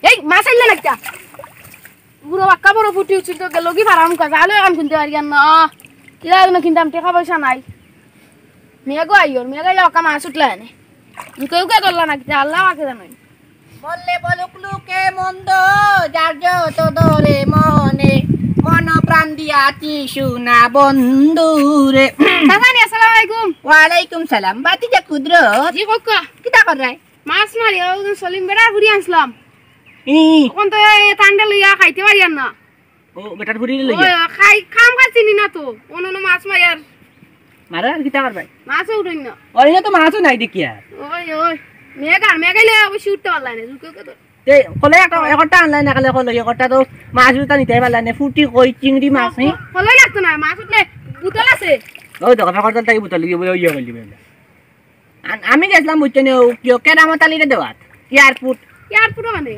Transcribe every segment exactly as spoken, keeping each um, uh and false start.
এই মাছ আইলে না কিতা? বুড়ো বাক্কা বড় ফুটি উঠিল তো গেল কি ফারাম কাজ আলো এখন কিনতে পারি না। কিলা এগুলো কিনতাম, টেকা পয়সা নাই। মেঘও আইওর, মেঘ আইলে ওকা মাছ উঠলে আনে। কেউ কে ধরলা না কিতা, আল্লাহ পাকে জানে। বললে বলুক লোকে মন্দ, যার যত ধরে মনে, মন প্রাণ দিয়া তৃষ্ণা বন্ধু রে। চাচা নি, আসসালামু আলাইকুম। ওয়ালাইকুম সালাম। বাতিজা কুদরত। জি, কক্কা। কিতা কররায়? মাছ মারি, ও সলিম বেড়া ঘুরি আনছিলাম। ই। এখন তো এই ঠান্ডা লইয়া খাইতে পারি আর না। ও, বেটার ফুরি লইয়া? ওই, খাই, খাম খাচ্ছি নি না তো। অন্য অন্য মাছ মারি আর। মারো আর কিতা করবায়? মাছও উঠইন না। ওই না তো মাছও নাই দেখি আর। ওই, ওই। মেঘ আর মেঘ আইলে অবশ্যই উঠতে পারলাই না। ঝুঁকে উঠে তো। তে, কলে একটা, একটা আনলাই না, কালে কলে একটা তো মাছ উঠা নিতে পারলাই না। ফুটি কই, চিংড়ি মাছ, হ্যাঁ? কলে লাগতো না, মাছ উঠলে বোতল আছে। ওই দেখো, ফেকর তাল থাকি বোতল লইয়া বলে ইয়ে করলি বলে। আ-, আমি গেছিলাম, বুঝছো নি, ও কিয়, কেরামত আলীরে দেওয়াত, এয়ারপোর্ট। এয়ারপোর্ট মানে?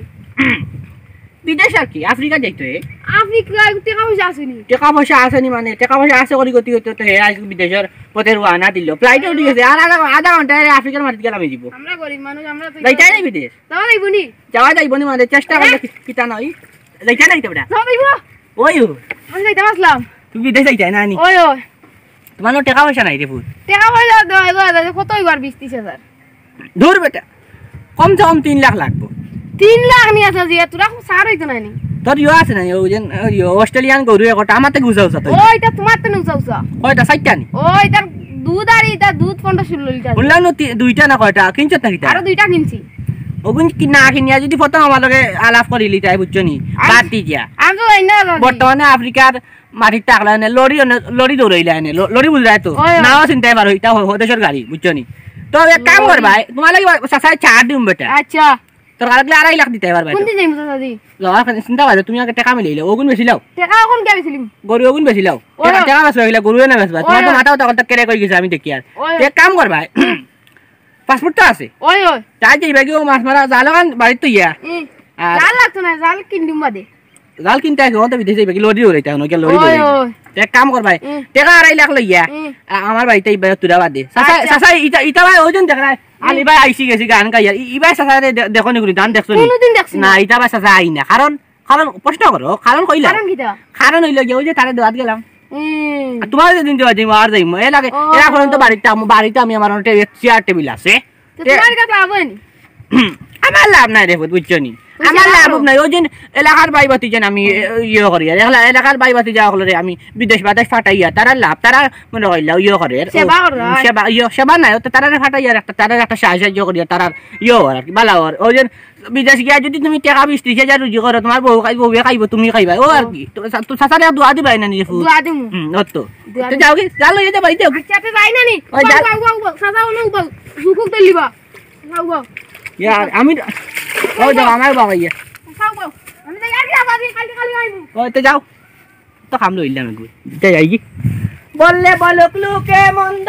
বিদেশ আর কি, আফ্রিকা যাইতো এ। আফ্রিকা টেকা পয়সা আছে নি? টেকা পয়সা আছে নি মানে, টেকা পয়সা আছে করি গতি গতি তো হে আজ বিদেশর পথে রওয়ানা দিল। ফ্লাইটে উঠি গেছে, আর আধা, আধা ঘন্টা এ আফ্রিকার মাটিত গেলাম এই জীবন। আমরা গরিব মানুষ, আমরা তো যাইতাই নাই বিদেশ। যাওয়া যাইবো নি? যাওয়া যাইবো নি মানে, চেষ্টা করলে হ্যাঁ। কি-, কিতা নাই। যাইতাই নাই তো বেটা। যাওয়া যাইবো। ওই ও। আমি যাইতাম আসলাম। তুমি বিদেশ যাইতাই না নি? ওই, ওই। তোমার টেকা পয়সা নাই রে ফুত। টেকা পয়সা দেওয়া, এগো, কত অইবো আর বিশ ত্রিশ হাজার? ধুর বেটা, কমসে কম তিন লাখ লাগবো। তিন লাখ নি আছে যে, তোরা খুব সার অইতো না নি? তোর ইয়ো আছে না, ও যে, ইয়ো, অস্ট্রেলিয়ান গরু একটা, আমার থেকে উঁচা উঁচা তো। ও, এটা তোমার থেকে উঁচা উঁচা। কয়টা, চাইরটা নি? ও, এটার দুধ আর এটা দুধ পনেরো ষোলো লিটার। শুনলাম না তি-, দুইটা না কয়টা, কিনছত না কিতা? আরো দুইটা কিনছি। ওগুন কি না কিনিয়া যদি প্রথম আমার লগে আলাপ করিলি তাই বুঝছো নি? আমি বাদ দি যা। আমি তো জানি না, দাদি। বর্তমানে আফ্রিকার মাটিত থাকলা এনে, লরি এনে, লরি দৌড়াইলা এনে, ল-, লরি বুঝলাই তো? ওই, ওই। নাও চিনতে পারো, ইটা হ-, হ-, দেশর গাড়ি, বুঝছো নি? তো এক কাম লরি। করবায়, তোমার লাগি বা-, চাচায় ছাড় দিম বেটা। আচ্ছা। তোর কাছে আড়াই লাখ দিতে পারবায় তো। কোনদিন যাইমু চাচা দি? লও, আর চিন্তা বাদ দেও, তুমি আগে টেকা মিলাইলে, ওগুন বেশি লাও। টেকা এখন কে বেচিলিম? গরু ওগুন বেশি লাও। ওই, টেকা, ওই। টেকা বেচবা, এগুলা গরু এনে বেচবা। ওই, তোমার তো ওই। মাথা কথা কথা কেরে কই গেছে, আমি দেখি আর। ওই, ওই। এক কাম করবায়, হুম। পাসপোর্ট তো আছে। ওই, ওই। তাই যে ইবাগে ও মাছ মারা জাল ওখান বাড়িত তো ইয়া। হুম। আর জাল লাগতো না, জাল কিনলুম বাদে। জাল কিনতে আছে, ওখান তো বিদেশ যাইবাগি, লরি উড়াইতে এখন, ওকে লরি ওই, উড়াইতে। ওই। তে এক কাম করবায়, হুম। টেকা আড়াই লাখ লইয়া, হুম। আ-, আমার বাড়িতে ইবাগে তুরা বাদে। চাচা, আচ্ছা। চাচা, ইটা, ইটা ভাই ওই জন দেখ রায়, হুম। আলি ভাই আইসি গেছি গান গাইয়া। ই-, ইবায় চাচা রে দে-, দেখো নি করে, গান দেখছো নি? কোনোদিন দেখছি না। না, ইটা ভাই চাচা আই না। কারণ, কারণ প্রশ্ন করো, কারণ কইলা। কারণ কিতা? কারণ অইলো গিয়া ওই যে তারে দেওয়াত গেলাম। হুম। আর তোমার যেদিন দেওয়াত যাইমু, আর যাইমু। এ লাগে, ও। এরা এখন তো বাড়িতে আম-, বাড়িতে আমি আমার অনেকটা চেয়ার টেবিল আছে। তো তে-, তোমার কাছে লাভ হয়নি? আমার লাভ নাই রে, বুঝছো নি? বুঝছো আমার না লাভ তো? নাই। ওই যে এলাকার ভাই ভাতিজা আমি, এ, ইয়ে করি, আর এলা-, এলাকার ভাই ভাতিজা হকলরে আমি বিদেশ বাদেশ ফাটাইয়া, তারা লাভ, তারা মনে করিলা ইয়ে করে, সেবা ও, করা। সেবা, ইয়ে, সেবা নাই, ও তো তারারে ফাটাইয়া আর একটা, তারার একটা সাহায্য, সাহায্য করিয়া, তারার ইয়ে হওয়ার আর কি, ভালা হওয়ার। ওই যে বিদেশ গিয়া যদি তুমি টেকা বিশ ত্রিশ হাজার রুজি করো, তোমার বউ খাইবো, বউ খাইবো, তুমি খাইবা, ও আর ও। কি। তো চা-, তো চাচারে দোয়া দিবায় না নিজে ফুল। দোয়া দিমু। হুম, অত। দোয়া তো দিমু। যাও কি? যা লইয়া যা বাড়িতে যাও। আচ্ছা, তো যাই না নি? ওই উবাও, যা। উবাও, উবাও, উবাও। চাচা, ওনো উবাও। ঝুকুক তো লিবা। উবাও, উবাও। ইয়ার, আমি, ওই দেখো, আমার বাবা ইয়া। চাচা, উবাও। আমি যাই, আর কি আবার কালকে কালকে আইবো। ওই তো যাও। তো কাম লইলাম একটু। যাই, যাই কি? বললে বলুক লোকে মন্দ,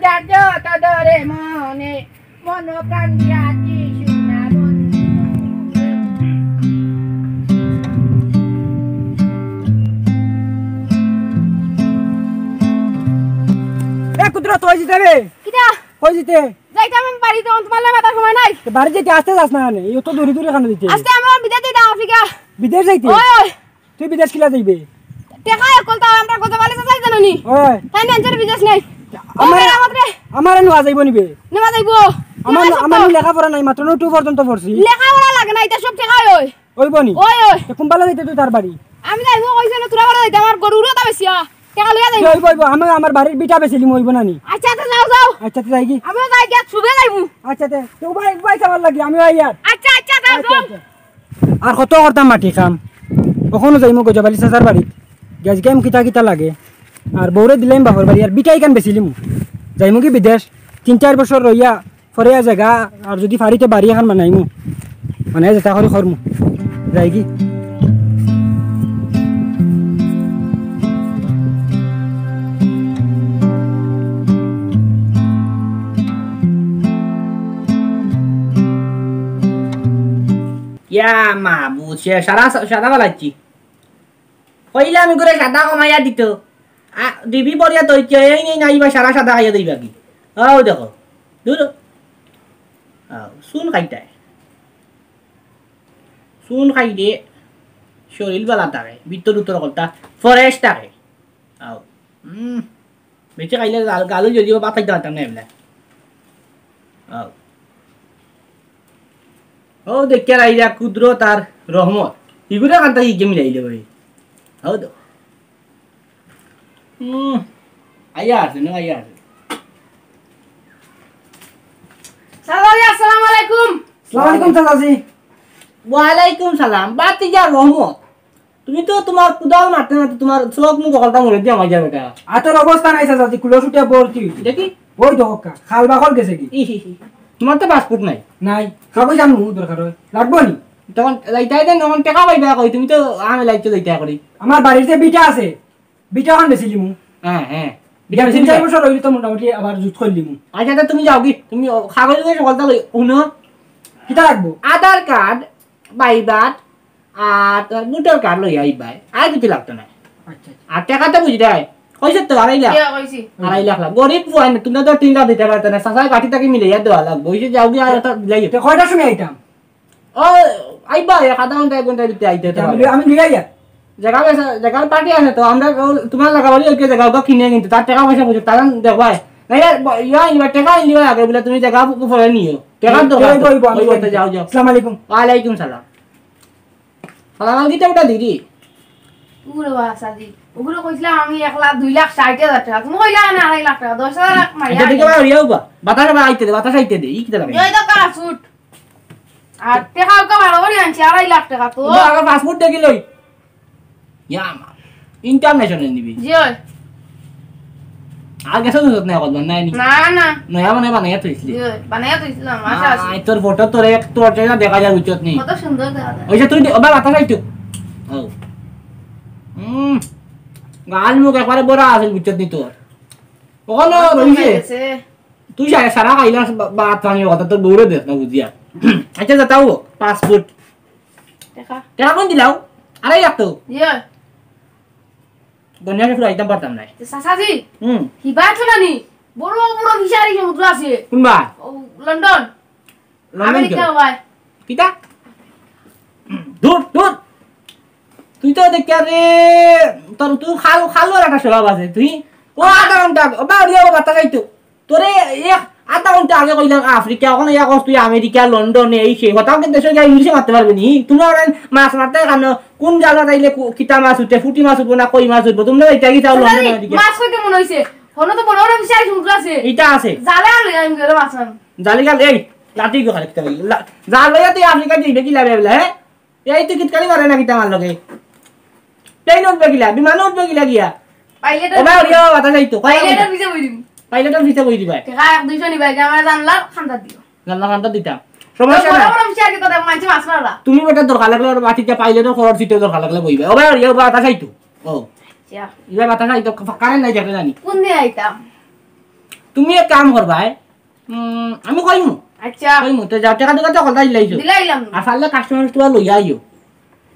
যার যত ধরে মনে। মন প্রাণ দিয়া যিশু না বন্ধু। এ কুদরত, কই যিতে রে? কিতা? কই যিতে? যাইতাম আমি বাড়িত, তোমার লগে মাতার সময় নাই। তো বাড়ি যাইতে আস্তে যাস না কেনে? এই তো দূরে দূরে কেনে দিতে? আস্তে আমরা বিদেশ যাইতাম, আফ্রিকা। বিদেশ যাইতে? ওই, ওই। তুই বিদেশ কিলা যাইবে? টেকা একল তো আমরা গজব আলী চাচায় জানো নি? ওই। তাই না, আনছে বিদেশ নাই। ও আমার, মেরামত রে। আমার নেওয়া যাইবো নিবে? নেওয়া যাইবো। আমার, নেওয়া আমার যাইবো। লেখাপড়া নাই, মাত্র টু পর্যন্ত পড়ছি। লেখাপড়া লাগে না, ইটা সব টেকা অয়। অইবো নি? ওই, ওই। তো কোন বালা যাইতে তুই তার বাড়ি? আমি যাইবো, কইছে না, তোরা বাড়ি যাইতে, আমার গরুরও তা বেশি, আ। টেকা লইয়া যাইবো। অইবো, অইবো, আমি আমার বাড়ির বিটা বেচিলিমু, অইবো না নি? আচ্ছা, তো যাও, যাও। আচ্ছা, তো যাই কি? আমিও যাই, গিয়া শুভে যাইবো। আচ্ছা, তো, তো ভাই, ভাই, আমার লাগি, আমি আই আর। আচ্ছা, আচ্ছা, যাও, আচ্ছা, যাও। আচ্ছা। আর কত করতাম মাটি কাম? অখনো যাইমু গজব আলী চাচার বাড়িত। গেছ গেম কিতা কিতা লাগে। আর বউরে দিলাম বাপর বাড়ি, আর বিটাই কান বেচিলিমু। যাইমু কি বিদেশ? তিন চাইর বছর রইয়া পরে আ জাগা, আর যুদি পারি তে বাড়ি এখান বানাইমু, মানে যেতা করি করমু। যাইগি। ইয়া মাবুদ, সে সারা, সারা ফালাইছি। কইলাম ইগুরে সাদা কমাইয়া দিতো। আ, ডিবি পড়িয়া তৈছে, এই নেই নাই বা সারা সাদা খাইয়া দিবা কি? আও দেখো। দূর। আও, চুন খাইতায়। চুন খাইলে শরীর বালা থাকে, ভিতর উত্তর করতা fresh থাকে। আও। উম। বেশি খাইলে গাল, গালও যদি ভাত খাইতে পারতাম না এমনে। আও। ও দেখিয়া আইরা কুদরত আর রহমত। ইগুরে কান্তা কি গেম লাইলে ভাই। হও তো। হুম। আইয়া আছে, না আইয়া আছে। চাচাজি, আসসালামু আলাইকুম। আসসালামু আলাইকুম, চাচাজি। ওয়ালাইকুম সালাম। বাতিজা রহমত। তুমি তো তুমার কুদাল মারতে মারতে তুমার চোখ মুখ হকলতা মরে দিয়া মাইজা বেটা। আতর অবস্থা নাই চাচাজি, কুলো ছুটিয়া ভর্তি হইছে। দেখি। ওই দেখো কা, খাল বাকল গেছে কি? ই হি হি। তুমার তো পাসপোর্ট নাই। নাই। কাগজ আনমু দরকার হয়। লাগবো নি? তখন যাইতাই দেন, তখন টেকা পাইবা কই? তুমি তো আমি লাইতে যাইতা করি। আমার বাড়ির যে বিটা আছে, বিটা ওখান বেচিলিমু। হ্যাঁ, হ্ঁ। বিটা বিটা তিন বেচিলিমু। চাইর বছর হইলে তো মোটামুটি আবার জুত করলিমু। আচ্ছা, তা তুমি যাও কি? তুমি ও, কাগজ উগজ হকলতা লই, হুনো। কিতা লাগবো? আধার কার্ড, বাই বার্থ, আর তোর ভোটার কার্ড লই আইবায়। আর কিছু লাগতো না। আচ্ছা, আচ্ছা। আর টেকা তো বুঝি দেয়। কইছে তো আড়াই লাখ। ইয়া, কইছি। আড়াই লাখ লাখ। গরিব ফুয়াইন, তুমি তো তিন লাখ দিতে পারতে না। চাচায় গাঠি থাকি মিলাইয়া দেওয়া লাগবো। ওই যে যাও গিয়া আর একটা দিলাই। তে কয়টার সময় আইতাম? ও, আইবা, এক আধা ঘন্টা, এক ঘন্টার ভিতরে আইতে তে আমি পারবে। লই-, আমি লই আইয়া। জাগা বেচা, জাগার পার্টি আছে তো, আমরা ও, তুমার লাগা বাড়ি ওকে জাগা ওকে কিনে কিন্তু তার টেকা পয়সা বুঝে, তারা দেখবায়। না, ইয়া, ব-, ইয়া আনবা, টেকা আনবা আগে বলে তুমি জাগা উপরে নিও। টেকার দরকার তো। ওই, ওই, ওই, ওই, যাও, যাও। আসসালামু আলাইকুম। ওয়ালাইকুম সালাম। সালাম আলগিটা ওটা দিদি। উগুরে বা চাচাজি, উগুরে কইছিলাম আমি এক লাখ, দুই লাখ ষাইট হাজার টেকা। তুমি কইলা না আড়াই লাখ টেকা, দশ হাজার মাইয়া আচ্ছা, ঠিক আছে, আইয়া। বাড়ি আইবা। বাতাস আবার আইতে দে, বাতাস আইতে দে। ই কিতা লাগে? ওই তো কালা সুট। আর টেকা উকা বারো করি আনছি, আড়াই লাখ টেকা তো। ওটা আগে পাসপোর্ট দেখি লই। ইয়া মা। ইন্টারন্যাশনাল নিবি। জি অয়। আর গেছে তো নাই কতবার নাই নি? না, না। নয়া মানে বানাইয়া থইছিলি? জি অয়, বানাইয়া থইছিলাম, আশা আছে। আই, তোর ফটো তোর এক, তোর চেহারা দেখা যায় উচিত নি। কত সুন্দর দেখা যায়। ওই যে তুই দে-, ওবা বাতাস আইতো। ও। হুম। গাল মুখ একবারে বড় আছে উচিত নি তোর। ওখানে কত রইছে। হয়ে গেছে? তুই সারা, সারা খাইলাস বা-, ভাত পানি কথা তোর বউরে দেখ না বুঝিয়া। আচ্ছা, যা তাও পাসপোর্ট। টেকা। টেকা কোন দিলাও? আড়াই লাখ তো। ইয়ে। দুনিয়াকে ফুরাইতাম পারতাম না। তো চাচাজি, হুম। হিবা তো নানি, বড় বড় ফিশারি সমুদ্র আছে। কোনবা? ও, লন্ডন। লন্ডন আমেরিকা কেন? ভাই। কিতা? দূর, দূর। তুই তো দেখ রে, তোর তুই খাল, খালুয়ার একটা স্বভাব আছে। তুই ও আধা ঘন্টা, ও বাউরিয়া ও বাতা যাইতো। তোরে এক আধা ঘন্টা আগে কইলাম আফ্রিকা, ওখানে ইয়া কস তুই আমেরিকা, লন্ডনে, এই সেই। হঠাৎ কিন্তু দেশে গিয়া ইংলিশে মারতে পারবে নি? তোমরা ওরা মাছ মারতে কেন? কোন জায়গা যাইলে কো-, কিতা মাছ উঠে? ফুটি মাছ উঠবো না কই মাছ উঠবো? তোমরা এটা কি চাও লন্ডনে আমেরিকা? মাছ কইতে মনে হইছে। হনো তো বড় বড় ফিশারি সমুদ্র আছে। এটা আছে। জালে আর লই আমি গেলে মাছ মারবো। জালে গেলে এই লাঠি গো খালি কিতা বলি? লা-, জাল লইয়া তুই আফ্রিকা যাইবে কি লাভে বলে, হ্যাঁ? এই তুই কিতকালি মারে না কিতা আমার লগে? প্লেন উঠবে গিলা, বিমানে উঠবে গিলা গিয়া। পাইলটর ওবা, ওরিয়া বাতাস আইতো। কয় পাইলটর পিছে বই দিবি। পাইলটর পিছে বই দিবা। টেকা এক দুইশো নিবা, গিয়া আমার জানলা খান্তা দিও। জানলা খান্তা দিতাম। সমস্যা তো বড় নাই। বড় ফিশারি কথা মানছি মাছ মারা। তুমি বেটা দরকার লাগলে ওর বাতিটা পাইলটর খরচ দিতে দরকার লাগলে বইবা। ওবা, ওরিয়া বাতাস আইতো। ও। আচ্ছা। ইবা বাতাস আইতো, কারেন্ট নাই দেখে জানি। কোন দিন আইতাম? তুমি এক কাম করবা, এ? উম, আমি কইমু। আচ্ছা। কইমু, তে যাও, টেকা টেকা তো কথা দিলাইছো। দিলাইলাম। আর পারলে কাস্টমার তোমার লইয়া আইও।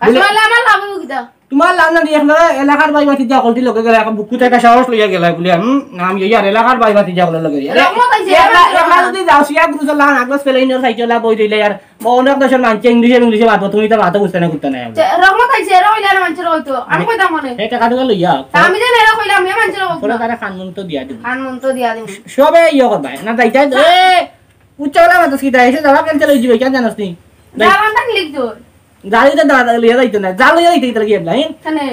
কাস্টমার বুলে, আমার লাভ হইব কিতা? তোমার লাভ না দিয়ে এলাকার ভাই ভাতিজা হকলটি লগে গেলে, এখন বুকু থেকে সাহস লইয়া গেলে বুলে, হুম, নাম ইয়ে আর এলাকার ভাই ভাতিজা হকলর লগে। এ, রহমত আইছে, এলা-, রহমত এলা আইছে। যদি যাও, সিয়া গুরু চলা, আগস পেলে ইনোর খাইতে ওলা বই দিলে আর, বা অনেক দেশের মানছে, ইংলিশে, ইংলিশে মাতো, তুমি তো মাতো বুঝতে না, করতে না। যে রহমত আইছে, এরা হইলে আর মানছে হয়তো। আমি কইতাম মনে। এই টেকা টেকা লইয়া। তা আমি যে এরা হইলে আমি মানছে হয়তো। পরে তারা খান মন তো দিয়া দিব। খান মন তো দিয়া দিব। সবে ইয়ে করবা, না যাইতে, এ, উচ্চ গলা মাতাস কিতা? এসে যাওয়া cancel হয়ে যাবে, কেন জানাস নি? যাই। জাল আনতা কি লিখতো? জাল হইতে দা-, লইয়া যাইতো না। জাল লইয়া যাইতে কিতা লাগে এবলা, হ্যাঁ? কেনে?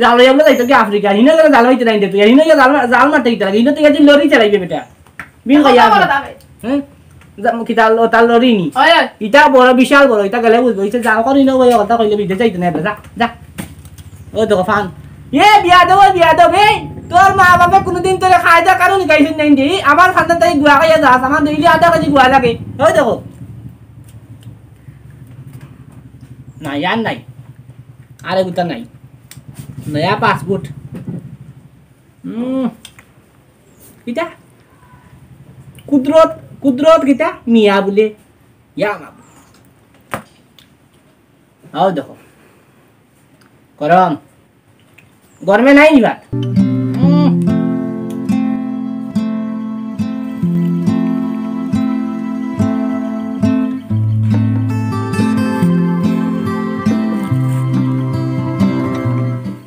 জাল লইয়া এবলা যাইতো কি আফ্রিকা? হিনো গেলে জাল হইতে নাই দে তুই। হিনো গেলে জাল মা-, জাল মারতে কিতা লাগে? হিনো তুই আজ লরি চালাইবে বেটা। বিন কথা কইয়া বলো আছে। তবে। হ্যাঁ? যা-, কিতা লো-, তার লরি নি? ওই, ওই। ইটা বড়, বিশাল বড়। ইটা গেলে বুঝবো। ইসে জাল করি না, ওই কথা কইলে বিদেশ যাইতো না, যা, যা। ওই দেখো ফান। এ, বিয়া দেবো, বিয়া দেবো, এই। তোর মা বাপে কোনোদিন তোরে কায়দা কানুন শিখাইছইন নাই নি? আমার খান্দান তাই গুয়া খাইয়া যাস, আমার ডেইলি আধা কেজি গুয়া লাগে। ওই দেখো। নাই, আর নাই। আর এগুতা নাই। নয়া পাসপোর্ট। হুম। কিতা? কুদরত, কুদরত কিতা? মিয়া বুলে। ইয়া মাবুদ। আও দেখো। গরম। গরমে নাই নি ভাত। উম।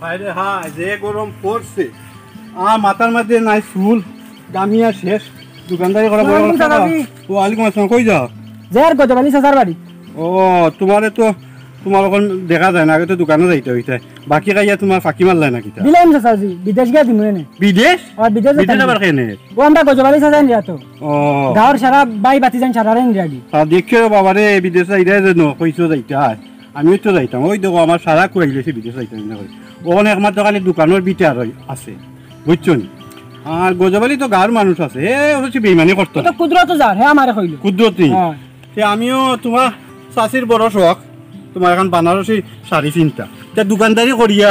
হায় রে হায়, যে গরম পড়ছে। আর মাথার মধ্যে নাই চুল, গামিয়া শেষ। দোকানদারি করা বড় আসসালামু আলাইকুম, কথা। চাচাজি। ওয়ালাইকুম আসসালাম, কই যাও? যে আর গজব আলী চাচার বাড়ি। ও, তোমারে তো, তোমার অখন দেখা যায় না, আগে তো দোকানো যাইতে অইতে। বাকি খাইয়া তোমার ফাঁকি মারলায় না কিতা? দিলাম চাচাজি, বিদেশ গিয়া দিমু এনে। বিদেশ? ও, বিদেশ বিদেশ যাইতাম। আবার কেনে? ও, আমরা গজব আলী চাচা নিয়া তো। ও। গাঁওর সারা ভাই ভাতিজাইন সারারে নিয়া গি। তা দেখিও বাবা রে, বিদেশ যাইরায় যেন, কইছো যাইতায়। আমিও তো যাইতাম, ওই দেখো আমার সারা কুয়াইলে সে বিদেশ যাইতাম না কই। অখন একমাত্র খালি দোকানর ভিতরে আর ওই আছে, বুঝছো নি? আর গজব আলী তো গাঁওর মানুষ আছে, হে অবশ্য বেইমানি করতো না। তো কুদরত যার, হে আমারে কইলো। কুদরতি। হ্যাঁ। তে আমিও তোমার চাচির বড় শখ, তোমার এখন বানারসি শাড়ি চিনতা। তে দোকানদারি করিয়া,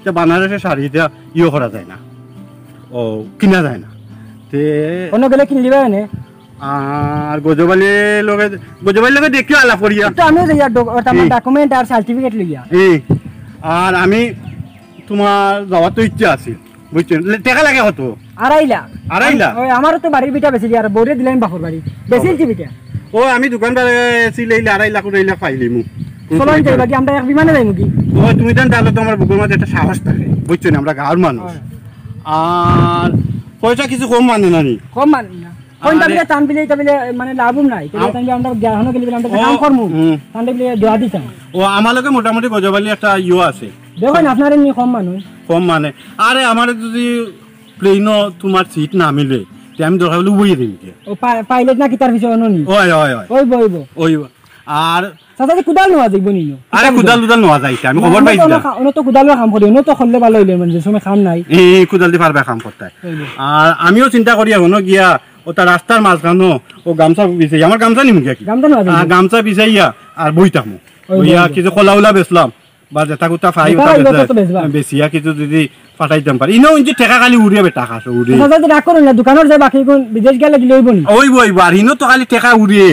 তে বানারসি শাড়ি তে ইয়ে করা যায় না, ও কিনা যায় না। তে অন্য গেলে কিনি দিবা এনে? আর গজব আলীর লগে, গজব আলীর লগে দেখিও আলাপ করিয়া। তো আমিও যাই আর ডক-, ওটা আমার কি? Document আর certificate লইয়া। এই, আর আমি তোমার যাওয়ার তো ইচ্ছা আছে, বুঝছো? লে-, টেকা লাগে কত? আড়াই লাখ। আড়াই লাখ? ওই আমারও তো বাড়ির ভিটা বেচিলি আর বউরে দিলাম বাপর বাড়ি। বেচিলছি ভিটা। ও, আমি দোকান বাড়ি ছিলাইলে আড়াই লাখ, আড়াই লাখ পাইলিমু। চলো, আমি যাই বাকি, আমরা এক বিমানে যাইমু কি? ও, তুমি জান, তাহলে তো আমার বুকের মাঝে একটা সাহস থাকে, বুঝছো নি? আমরা গাঁওর মানুষ। হয়। আর পয়সা কিছু কম মানে না নি? কম মানে না। কোনটা আরে। বিলে টান বিলে, এটা বিলে মানে লাভও নাই। এটা বিলে ও। টান বিলে আমরা গ্রাহকও গেলে বিলে আমরা ও, কাম করমু। হুম। টান বিলে দোয়া দিতাম। ও, আমার লগে মোটামুটি গজব আলী একটা ইয়ে আছে। দেখুন, আপনার এমনি কম মানুষ। কম মানে। আরে, আমার যদি প্লেনও তোমার সিট না মিলে, তে আমি দরকার হলে উবইয়া দিমু গিয়া। ও, পা-, পাইলট না কিতার পিছে অনো নি? ওই, ওই, ওই। ওই বইব। ওই, আর চাচা, যে কুদাল নেওয়া যাইব নি? আরে, কুদাল টুদাল নেওয়া যাইছে, আমি খবর পাইছি না। অনো তো কুদালও কাম করি, অনো তো করলে ভালো হইলে, মানে, যে সময় কাম নাই। এই, এই কুদাল দি পারবা কাম করতে। ওই যে। আর আমিও চিন্তা করি, অনো গিয়া, ও তার রাস্তার মাঝখানো, ও গামছা বিছাইয়া, আমার গামছা নিমু গিয়া কি? গামছা নেওয়া যাইব। আহ, গামছা বিছাইয়া, আর বই থাকমু। ওই বইয়া বই। কিছু কলা উলা বেচলাম, বা যেটা কুটা পাই, যেটা ওটা পাইলে বেচলে, ওটা তো বেচবা। বেচিয়া কিছু যদি পাঠাইতাম পারি। ইনো ইঞ্চি টেকা খালি উড়িয়া বেটা খাস, উড়িয়া। চাচা, যদি রাগ করো না, দোকানের যে বাকি কোন বিদেশ গেলে দিলে হইব নি? ওই বই, আর ইনো তো খালি টেকা উড়িয়ে।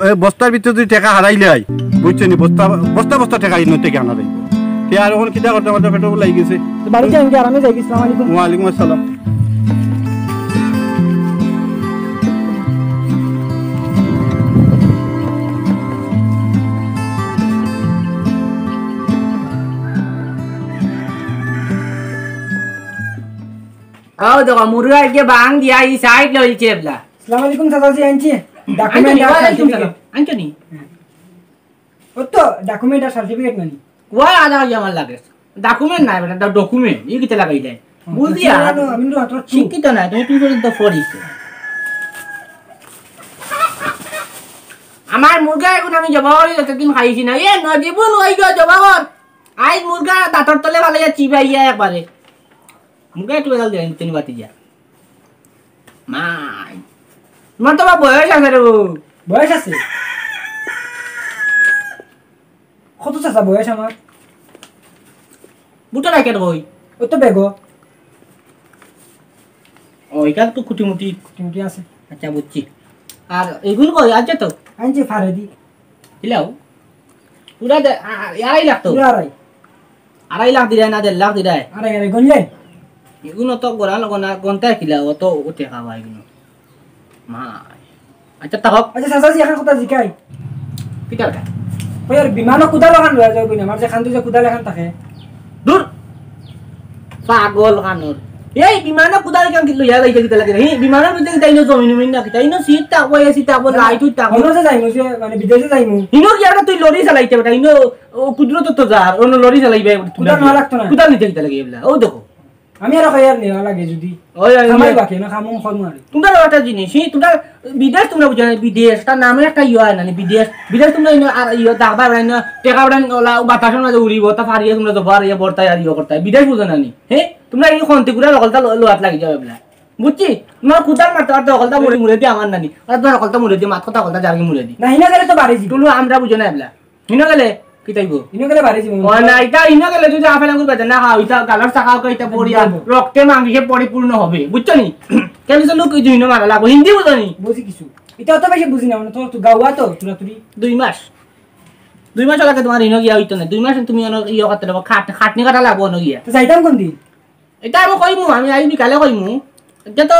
এ, বস্তার ভিতরে যদি টেকা হারাইলাই, বুঝছো নি? বস্তা, বস্তা, বস্তা টেকা ইনো থেকে আনা যাইব। তে আর অখন কিতা করতে করতে পেটও লাগি গেছে। তো বাড়িতে আমি কি আরামে যাই? আসসালামু আলাইকুম। ওয়ালাইকুম আসসালাম। আও দেখো, মুরগা আজকে বাং দিয়া ই সাইড লইছে এবলা। আসসালামু আলাইকুম চাচাজি, আনছি। আনছো নি? Document আর ওয়ালাইকুম certificate। সালাম। আনছো নি? ও তো document আর certificate নানি? ওয়া আদা ইয়া আমার লাগে। Document নাই বেটা, document। ই কিতা লাগাই দেয়? ও, বুঝলি তো আর? আমি তো অত শিক্ষিত না, তুমি, তুমি পর্যন্ত পড়িছো। আমার মুরগা এখন আমি জবা করি, যতদিন খাইছি না। এ নজিবুল, ওই গো, জবা কর। আইজ মুরগা দাঁতর তলে ফালাইয়া চিবাইয়া একবারে। মুরগা একটু বেজাল দিলাম, তুমি বাতি দিয়া। মাই। তোমার তো বা বয়স আছে রে বউ। বয়স আছে? কত চাচা বয়স আমার? বুটা রাখে কই? ও তো বেগো। ও, এখান তো খুঁটিমুটি। খুঁটিমুটি আছে। আচ্ছা, বুঝছি। আর এগুলো কই? আছে তো? আনছি ফারেদি। দিলাও। পুরা দে-, আ-, আ-, আড়াই লাখ তো? পুরা আড়াই। আড়াই লাখ দিলাই না, দেড় লাখ দিলাই? আড়াই, আড়াই, গনলে? এগুলো তো গোনা, গোনা, গনতায় কিলা, অত টেকা বা এগুলো। মা। আচ্ছা, তা হোক। আচ্ছা, চাচাজি, এখন কথা জিকাই। কিতার কা? ওই আর বিমানও কুদাল ওখান লইয়া যাও কিনা? আমার যে খান যে কুদাল এখান থাকে। দূর। পাগল খানোর। এই বিমানও কুদাল কেন কি লইয়া যাইতে কিতা লাগে? এই বিমানর ভিতরে কিতা ইনো জমিন উমিন না কিতা? ইনো সিট থাকবো, এসি থাকবো, লাইট উইট থাকবো। অন্য যে যাইমু, যে মানে বিদেশে যাইমু। ইনো কি আর তুই লরি চালাইতে বেটা? ইনো ও কুদরত তো যার, অন্য লরি চালাইবে। কুদাল নেওয়া লাগতো না। কুদাল নিতে কিতা লাগে এবলা? ও দেখো। আমি আরো কইয়ার নেওয়া লাগে যদি। ওই, ওই, খামাই ওই। বাকি না, খামুম কম আর। তোমরা একটা জিনিস, হি, তোমরা বিদেশ তোমরা বুঝো না, বিদেশ, তার নামে একটা ইয়ে হয় না, বিদেশ, বিদেশ তোমরা ইনো আর ইয়ে দাগবা বেড়াই না, টেকা বেড়াই ওলা, বাতাসর মাঝে উড়িব, তা ফারিয়ে তোমরা জবর ইয়ে বর্তায় আর ইয়ে করতায়, বিদেশ বুঝো না নি, হে? তোমরা এই খন্তি গুড়া হকলতা লো-, লোয়াত লাগি যাবে বলে। বুঝছি? তোমরা কুদাল মারতে মারতে হকলতা মুড়ে, মুড়ে দিয়ে আমার নানি, আর তোমার হকলতা মুড়ে দিয়ে, মাত কথা হকলতা যারগি মুড়ে দি। না, হিনা গেলে তো বাড়ি যাইব। তুলু আমরা বুঝো না এবলা। হিনো গেলে কি তাইব? হিনো গেলে বাড়ি যাইব। ও না, ইটা হিনো গেলে যদি আপেল আঙ্গুর বেচে না খাও, ইটা গালর চাকা হোক, ইটা পড়িয়া রক্তে মাংসে পরিপূর্ণ হবে, বুঝছো নি? কেন যে লোক এই দুই নম্বর লাগবো, হিন্দি বুঝো নি? বুঝি কিছু। ইটা অত বেশি বুঝি না, মানে, তোমার তো গাওয়া তো, তুরা তুরি। দুই মাস। দুই মাস আগে তোমার হিনো গিয়া হইতো না। দুই মাস তুমি অনো ইয়ে করতে লাগবো, খাট-, খাটনি কাটা লাগবো অনো গিয়া। তো যাইতাম কোন দিন? ইটা আমি কইমু, আমি আজ বিকালে কইমু। ইটা তো,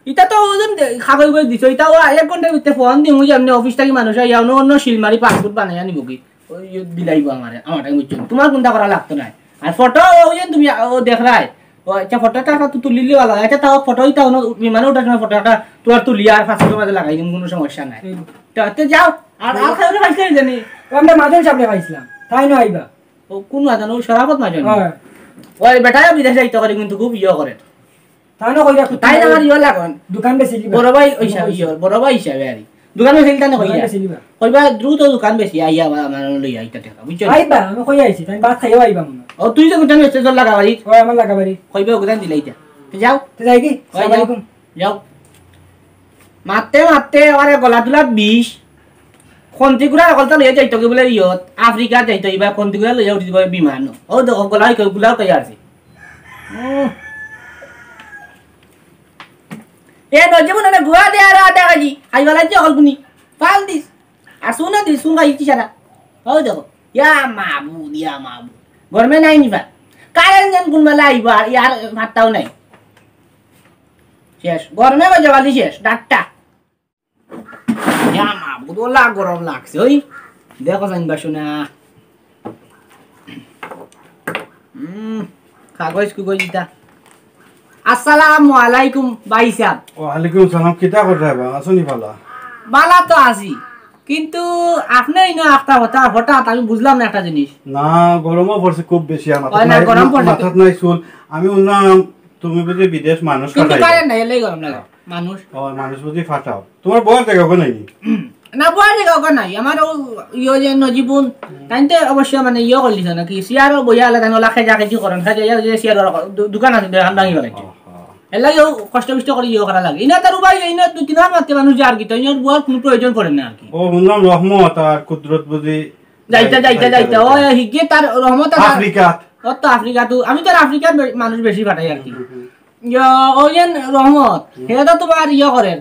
ইটা তো ওজন দে-, খাগজ করে দিছো, ইটা ও এক ঘন্টার ভিতরে ফোন দিমু যে আপনি অফিস থাকি মানুষ আইয়া অন্য, অন্য সিল মারি পাসপোর্ট বানাইয়া নিব কি? ওই যে দিলাইব আমারে, আমার টাইম বুঝছো। তোমার কোনটা করা লাগতো না। আর ফটো ওই যে তুমি, ও দেখরায়। ও আচ্ছা, ফটো একটা তো তুলিলে ভালো হয়। আচ্ছা, তাও ফটো ইটা অন্য বিমানে উঠার সময় ফটো একটা তোমার তুলি আর পাসপোর্টের মাঝে লাগাই দিমু, কোনো সমস্যা নাই। হুম। তো, তো যাও, আর, আর খাইলে পাইছে জানি। ও আমরা মাদুর সামনে পাইছিলাম, তাই না আইবা? ও কোন মাজন? ও শরাফত মাজন। হ্যাঁ। ওই বেটায় বিদেশ যাইতে করে কিন্তু খুব ইয়ে করে। তা না কইরা খুব তাই আমার ইয়ে লাগন। দোকান বেশি লিবা। বড় ভাই ওই সা-, ইয়ে, বড় ভাই হিসাবে আর কি। দোকান বেশি লিতা না দোকান কইরা। বেশি লিবা। কইবা দ্রুত দোকান বেশি আইয়া আমার, আমার লইয়া আইতা টাকা, বুঝছো? আইবা, আমি কই আইছি, তাই ভাত খাইও আইবা মনে হয়। ও তুই যে দোকান বেশি তোর লাগাবাড়ি। ও আমার লাগাবাড়ি। কইবা দোকান দিলাইতা। তো যাও। তো যাই কি? ওই আসসালামু যাও। আলাইকুম। যাও। মারতে মারতে আবার গলা তুলা বিষ। খন্তি গুড়া হকলতা লইয়া যাইতো কি বলে ইয়ত, আফ্রিকা যাইতো, ইবা খন্তি গুড়া লইয়া উঠি দিবা বিমান। ও দেখো, গলা কই, গুলা কই আছে। উম। এ নজিবুল না গুয়া দে আর আধা কেজি। খাইবা লাগছে হকল গুনি। ফাল দিস। আর শুনে দিস, শুন খাই ইচ্ছি সারা। ও দেখো। ইয়া মাবুদ, ইয়া মাবুদ। গরমে নাই নিবা। কারেন্ট যেন কোন বেলা আইবা, আর ইয়ার ভাতটাও নাই। শেষ। গরমে বাজে বালি শেষ। ডাক্তার। ইয়া মাবুদ, ওলা গরম লাগছে, ওই। দেখো চাইন বাসু না। উম, কাগজ কুগজ ইতা। আসসালামু আলাইকুম ভাই সাহেব। ওয়ালাইকুম সালাম, কিতা কররায় বা? আছো নি ভালা? ভালা তো আছি, কিন্তু আপনে ইনো একটা হঠাৎ, হঠাৎ আমি বুঝলাম না একটা জিনিস। না, গরমও পড়ছে খুব বেশি, আর মাথাত ওই না, নাই, গরম মা-, পড়ছে। মাথাত নাই চুল। আমি শুনলাম তুমি বুঝি বিদেশ মানুষ কিন্তু পাঠাইবা। কারেন্ট নাই, এলাই গরম লাগে। মানুষ। ও, মানুষ বুঝি ফাটাও। তোমার বউর জাগা ওখানে নাই নি? না, বউর জাগা ওখানে নাই। আমার ও ইয়ে যে নজিবুন, তাইন তো অবশ্য মানে ইয়ে করলিছে নাকি? চেয়ারও বইয়া আলাদা নলা খেজা খেজি করেন, খেজা ইয়ে যে চেয়ার ওরা দু-, দোকান আছে, দোকান ভাঙি ফেলাইছে। ও, ও। এর লাগি ও কষ্ট বিষ্ট করি ইয়ে করা লাগে। ইনা তার উপায় নাই, ইনা দুই তিন হাত মারতে মানুষ যার কি, তো ইনার বউর কোনো প্রয়োজন পড়ে না আর কি। ও, শুনলাম রহমত আর কুদরত বুঝি যাইতা, যাই-, যাইতা, যাইতা, যাইতা। যাইতা। ও, হিগে তার রহমত আর আফ্রিকাত। ও তো আফ্রিকাত, আমি তো আর আফ্রিকার বে-, মানুষ বেশি পাঠাই আর কি। হুম, হুম, হুম। ইয়া, ওই যে রহমত, হুম। হে তো তোমার ইয়া করের,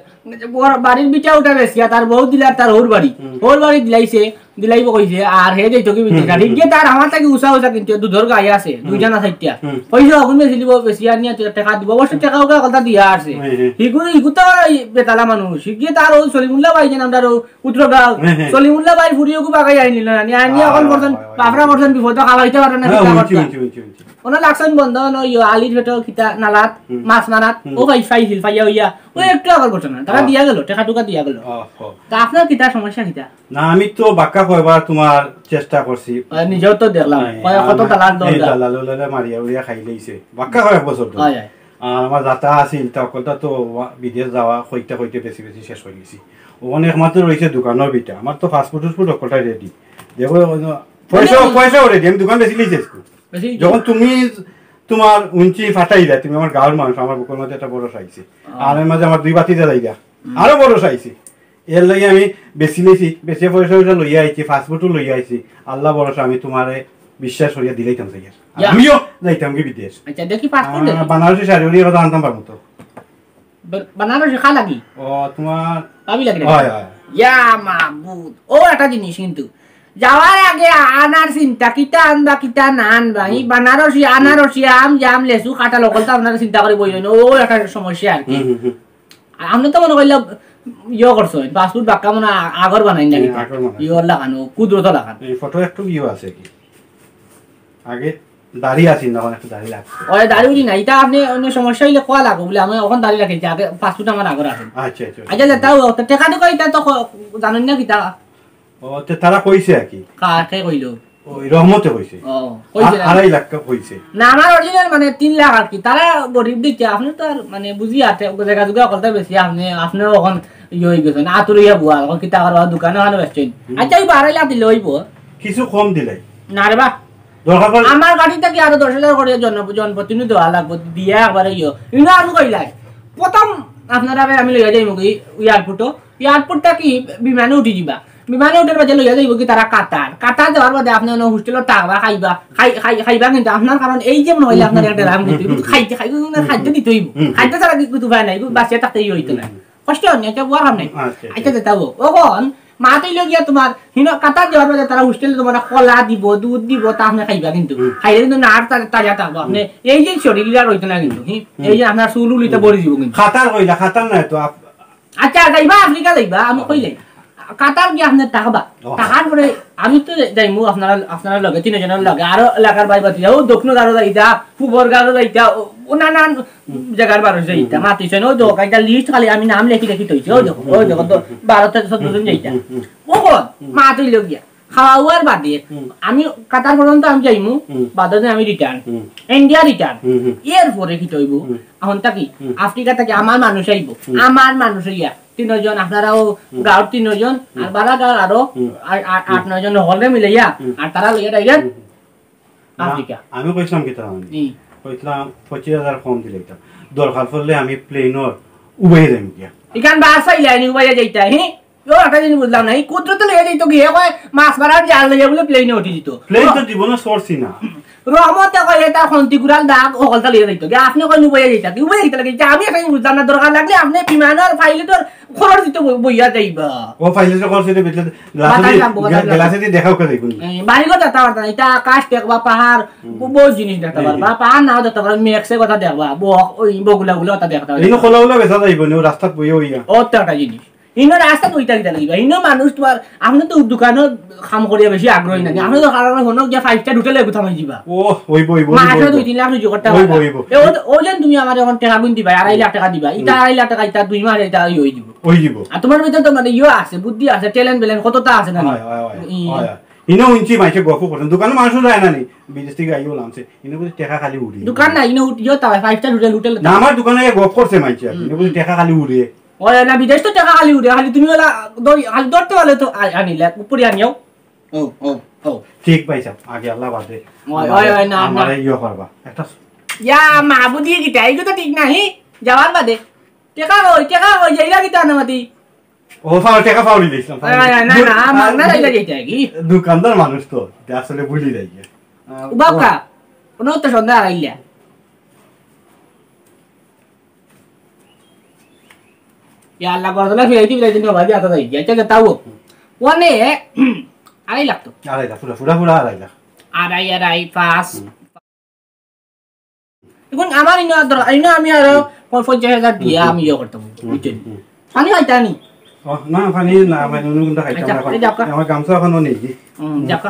ওর বাড়ির বিটা উঠা বেশি, আর তার বউ দিলে আর তার হউর বাড়ি। হুম। হউর বাড়ি দিলাইছে, দিলাইব কইছে, আর হে যাইতো কি বিদেশ। হুম, আর হুম, হিগে তার আমার থাকি উষা উষা কিন্তু দুধর গাই আছে, হুম। দুইজন আছে ইটা। হুম। কইছে, "অখন বেশি দিব, বেশি আর নিয়ে তুই টেকা দিব।" অবশ্য হুম। টেকা ওকে কথা দিয়া আছে। হুম, হুম। হিগুলো, হিগু তো এই বেতালা মানুষ, হিগে তার ও সলিমুল্লাহ ভাই যেন আমরা ও উত্তরগাঁও, হুম, হুম। সলিমুল্লাহ ভাই ফুরিয়ে ওকে বাগাই আইনিল না, নিয়ে আনি অখন হয়, করছেন, হয়, হয়, বাফরা হয়। করছেন বিপদ, খাওয়াইতে পারে না, হ্যাঁ, কিতা বুঝছি, করতা। বুঝছি, বুঝছি, বুঝছি। ওনার লাগছেন বন্ধ, ওই আলির পেটো কিতা নালাত, হুম। মাছ নালাত, হুম। ও ভাই ফাইছিল, ফাইয়া হইয়া, ও হ্যাঁ। একটু আগর ঘটনা, তারা হ্যাঁ। দিয়া গেল, টেকা টুকা দিয়া গেল। ওহো। তা আপনার কিতা সমস্যা কিতা? না, আমি তো বাক্কা কয়বার তোমার চেষ্টা করছি। আর নিজেও তো দেখলাম, হ্যাঁ, কয় কত আর দালাল এই দরজা। দালাল ওলারে মারিয়া উড়িয়া খাই লইছে। বাক্কা কয়েক বছর ধরে। হয়, হয়। আর আমার যাতা আছিল, তা অকলটা তো ওয়া-, বিদেশ যাওয়া কইতে কইতে বেশি বেশি শেষ হয়ে গেছি। ওখানে একমাত্র রয়েছে দোকানও বিটা। আমার তো ফাস্টফুড টুস্টফুড অকলটাই রেডি। দেখো, ওই যে পয়সা, মানে পয়সাও রেডি, আমি দোকান বেশি লিখে শেষ করি। বেশি যখন তুমি তোমার উঞ্চি ফাটাই দেয়, তুমি আমার গাঁওর মানুষ, আমার বুকের মধ্যে একটা বড় সাইছে। হ্যাঁ। আর এর মাঝে আমার দুই বাতি জ্বালাই দেয়, হুম। আরো বড় সাইছে। এর লাগি আমি বেশি নিছি, বেশি পয়সা পয়সা লইয়া আইছি, ফাস্টফুডও লইয়া আইছি। আল্লাহ ভরসা আমি তোমারে বিশ্বাস করিয়া দিলাইতাম চাই আর। যা। আমিও যাইতাম কি বিদেশ। আচ্ছা, দেখি ফাস্টফুড আহ, দেখি। বানারসি শাড়ি উড়ি কথা আনতাম পারবো তো। ব-, বানারসি খা লাগি? ও, তোমার ভাবি লাগি নাকি? হয়, হয়। ইয়া মাবুদ। ও একটা জিনিস কিন্তু। যাওয়ার আগে আনার চিন্তা, কিতা আনবা, কিতা না আনবা। এই হুম। বানারসি, আনারসি, আম, জাম, লেসু, কাঁঠাল, অকল তো আপনারা চিন্তা করে বইলেন। ও একটা সমস্যা আর কি। হুম, হুম, হুম। আর আপনি তো মনে করলে ইয়ে করছেন, ফাস্টফুড বাক্কা মনে আ-, আগর বানাই না হ্যাঁ, কিতা? আগর বানাই। ইয়ে লাগানো, কুদরত লাগানো। এই ফটো একটু ইয়ে আছে কি? আগে দাড়ি আছিল না, অখন একটু দাড়ি লাগছে। ওই দাড়ি উড়ি না, ইটা আপনি অন্য সমস্যা হইলে কোয়া লাগো বলে আমি অখন দাড়ি রাখি, আগে ফাস্টফুড আমার আগর আছে। আচ্ছা, আচ্ছা, আচ্ছা। আচ্ছা, তাও তো টেকা টুকা ইটা তো ক-, জানেন না কিতা? ও, তে তারা কইছে আর কি? কা-, কে কইলো? ওই রহমতে কইছে। ও, কইছে আ-, না। আড়াই লাখ টাকা কইছে। না, আমার original মানে তিন লাখ আর কি। তারা গরিব দেখি, আপনে তো আর মানে বুঝি আছে, জাগা জুগা করতে বেশি, আপনে, আপনে অখন ইয়ে অই গেছে, না আতুর ইয়া বুয়া, অখন কিতা করবা, দোকানে অখানো বেচছইন। হুম। আচ্ছা, ওই আড়াই লাখ দিলে অইবো? কিছু কম দিলাই। না রে বা। দরকার পড়লে আমার গাড়ি থাকি আরো দশ হাজার করি জন-, জনপ্রতিনিধি দেওয়া লাগবো, দিয়া একবারে ইয়ে। ইনো আমি কইলাই, প্রথম আপনারারে আমি লইয়া যাইমু কি airport-ও, airport থাকি বিমানে উঠি যিবা। বিমানে উঠার বাদে লইয়া যাইবো কি তারা কাতার। কাতার যাওয়ার বাদে আপনে অনো হোস্টেলো থাকবা, খাইবা, খাই-, খাই-, খাইবা কিন্তু আপনার, কারণ এই যে মনে অইলে আপনার একটা রাম কিন্তু হুম, হুম, খাইতে, খাইতে, হুম, খাইতে হুম, দিতে অইবো। হুম, হুম। খাইতে ছাড়া কি কুতু উপায় নাই, বাঁচিয়া থাকতে ইয়ে অইতো না। হুম, হুম। কষ্ট অয় না, ইটা বুয়া কাম নাই। আচ্ছা, আচ্ছা। আচ্ছা, যেতা অউক। অখন মাত অইলো গিয়া তুমার, হিনো কাতার যাওয়ার বাদে তারা হোস্টেলো তুমার কলা দিবো, দুধ দিবো, তা আপনে খাইবা কিন্তু। হুম। খাইলে কিন্তু না আর তা-, তাজা থাকবো। আপনে হুম। এই যে শরীর আর অইতো না কিন্তু, হি? হুম। এই যে আপনার চুল উলিতে হুম। ভরি যিবো কিন্তু। কাতার কইলা, কাতার নায় তো আপ-, আচ্ছা, যাইবা আফ্রিকা যাইবা, আমি কইলে। কাতার গিয়া আপনে থাকবা। ও। থাকার পরে আমি তো যাইমু আপনারা, আপনারার লগে, তিনজনর লগে। আরো এলাকার ভাই ভাতিজা, ও দক্ষিণ গারো যাইতা, পূবর গারো যাইতা, ও, ও নানান হুম। জাগার বারো যাইতা। হুম। মাতিছইন, ও দেখো, একটা list খালি আমি নাম লেখি লেখি থইছি। ও দেখো, হুম, ও দেখো, হুম, তো হুম, বারো তেরো চৌদ্দ জন হুম, যাইতা। হুম, হুম। ও হুম। মাত অইলো গিয়া। খাওয়া দাওয়ার বাদে হুম। আমি কাতার পর্যন্ত আমি যাইমু, হুম। বাদে আমি return। হুম। India return। হুম, হুম। এরপরে কিতা অইবো? হুম। অখন থাকি হুম। আফ্রিকা থাকি আমার মানুষ আইবো। হুম। আমার মানুষ আইয়া তিনজন, আপনারাও হুম। গাঁওর তিনজন, হুম। আর বারা গাঁওর আরো হুম। আ-, আ-, আট হুম। নয়জন হকলরে মিলাইয়া, হুম। আর তারা লইয়া direct হুম। না, আফ্রিকা। আমি কইছিলাম কিতা জানো নি? হুম। কইছিলাম পঁচিশ হাজার কম দিলে অইতো। দরকার পড়লে আমি plane-ও উবাইয়া যাইমু গিয়া। ইখান বাস আইলে আইনি উবাইয়া যাইতা, হি? ও, একটা জিনিস বুঝলাম না, এই কুদরতে লইয়া যাইতো কি, হে কয় মাছ মারার জাল লইয়া বুলে plane-ও উঠি যিতো। Plane তো জীবনে চড়ছি না। রহমতে কয় এটা খন্তি গুড়াল দাগ, হকলতা লইয়া যাইতো। গিয়া আপনে কয় উবাইয়া যাইতা, কি উবাইয়া যাইতা লাগে? এটা আমি একটা জিনিস বুঝলাম না, দরকার লাগলে আপনে বিমানর pilot-র খরচ দিতো বই-, বইয়া যাইবা। ও, pilot-র খরচ দিতো, বেতলে গ্লাসে বাতাস দি, লাগবো, বাতাস লাগবো। গ্লাসে দি দেখা করে দেখুন। এই, বাড়িঘর দেখতা পারতা না, এটা আকাশ দেখবা, পাহাড়, হুম। ব-, বহুত জিনিস দেখতা হুম, পারবা, হুম। পাহাড় নাও দেখতা পারবা, মেঘসে কথা দেখবা, ব-, ওই বগুলা গুলা কথা দেখতা পারবা। ইনো খোলা খোলা বেচা যাইবো নি, ও রাস্তাত বইয়া বইয়া। ও তো একটা জিনিস। ইনো রাস্তাত বইতা কিতা লাগিবা? ইনো মানুষ তুমার, আপনে তো দোকানো কাম করিয়া বেশি আগ্রহী নানি? আপনে তো কারণ হনো গিয়া five star হোটেলো গুতা মারি যিবা। ও, অইবো, অইবো, মাসে অইবো। দুই তিন লাখ রুজি করতা অইবো, পারবা। অইবো। এ, ও, ও যেন তুমি আমারে অখন টেকা গুন দিবা, আড়াই লাখ টেকা দিবা। ইতা হুম। আড়াই লাখ টেকা, ইতা দুই মাস, ইতা অই, অই যিবো। অই যিবো। আর তুমার ভিতরে তো মানে ইয়ে আছে, বুদ্ধি আছে, talent বেলেন্ট কততা আছে না? হয়, হয়, হয়, হুম। হয়। ইনো হুনছি মাইনষে গফ করছে। দোকানো মানুষ যায় না নি? বিদেশ থাকি আইয়া লামছে। ইনো বুলে টেকা খালি উড়ে। দোকান না, ইনো উঠ-, ইয়ে তা five star হোটেল, হোটেল। না, আমার দোকানে গিয়া গফ করছে মাইনষে। হুম। ইনো বুলে টেকা খালি উড়ে। ওই না, বিদেশ তো টেকা খালি উড়ে, খালি তুমি ওলা দই-, খালি ধরতে পারলে তো আ-, আনিলে, উপরে আনিও। ও, ও, ও। ঠিক ভাই সাহেব, আগে আল্লাহ বাদে। ওই, আমারে, ওই, ওই, না, আমারে না। ইয়ে করবা। একটা ইয়া, মাহবুদি কিতা, এইগু তো ঠিক নাই, যাওয়ার বাদে। টেকা কই, টেকা কই, যাইলা কিতা না মাতি? ও, ফাও-, টেকা ফাউরি দিছিলাম, ফাউরি। না, না, না, দু-, না, আমার না, আ, যাইলা যাইতা কি? দোকানদার মানুষ তো, এটা আসলে ভুলি যাই গিয়া। আ, উবাকা, ও। কোনো তো সন্ধ্যা আইলা। ইয়া আল্লাহ, গরদলা ফিরাইতে ফিরাইতে না ভাই, আতা যাই। আচ্ছা, আচ্ছা, তাও। ওনে, আড়াই লাখ তো। আড়াই লাখ, পুরা, পুরা, পুরা আড়াই লাখ। আড়াই, আড়াই, পাঁচ। হুম। এখন আমার ইনো আর দর-, ইনো আমি আরো হুম। প-, পঞ্চাশ হাজার দিয়া হুম, হুম। আমি ইয়ে করতাম, হুম, বুঝছেন? হুম, হুম। পানি খাইতা নি? ও, না, পানি না, পানি অন্য কোনটা খাইতাম আচ্ছা, না এখন। এই যাও কা। আমার গামছা এখনো নেই। হুম, যাও কা।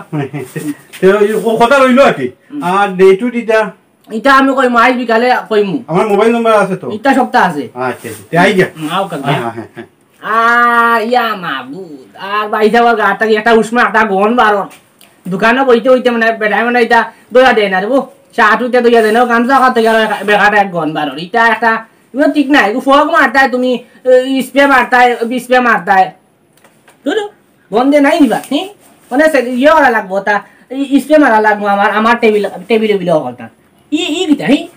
তো, ওই, ও কথা রইলো আর কি। হুম। আর day to day টা? ইটা আমি কইমু, আইজ বিকালে কইমু। আমার মোবাইল নাম্বার আছে তো? ইটা সবতা আছে। আচ্ছা, আচ্ছা। তে আই গিয়া। হুম, আও কাকা। হ্যাঁ, হ্যাঁ, হ্যাঁ। আ, ইয়া মাবুদ। আর ভাই সাহেব, গাটা কি একটা উষ্মা, একটা গন্ধ বারর। দোকানো বইতে বইতে মানে বেটায় মানে ইটা দইয়া দেয় না রে বো। চা টুতে দইয়া দেয় না, গামছা খাতে গেলে বেটাটা এক গন্ধ বারর। ইটা একটা, ইনো ঠিক নাই। ইগু ফগ মারতায় তুমি, এ, স্প্রে মারতায়, স্প্রে মারতায়। ধুরু, বন্ধে নাই নিবা, হি? মানে সে ইয়ে করা লাগবো, তা ই-, স্প্রে মারা লাগবো আমার, আমার টেবিল, টেবিল, টেবিল হকলতা। ই, ই কিতা, হি?